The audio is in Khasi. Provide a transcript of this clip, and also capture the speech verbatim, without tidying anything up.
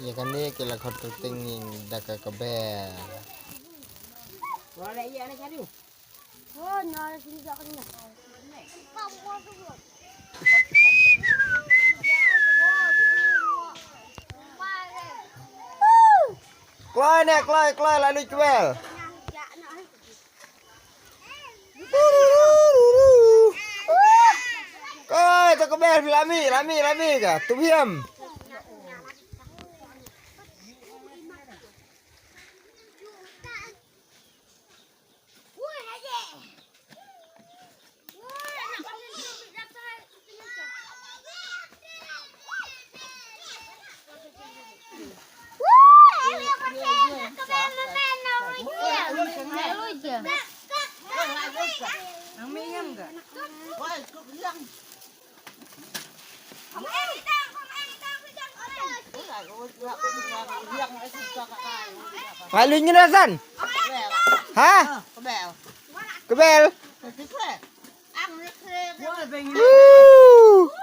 Ïa kane ki la khot kyrteng ïing da ka kber. Kloi ne, kloi, kloi, la luit kber. Kloi, to kber, la mih, la mih, la mih ka, tu biam. Nga lui ngin rasan. Ha? Kebel. Woo.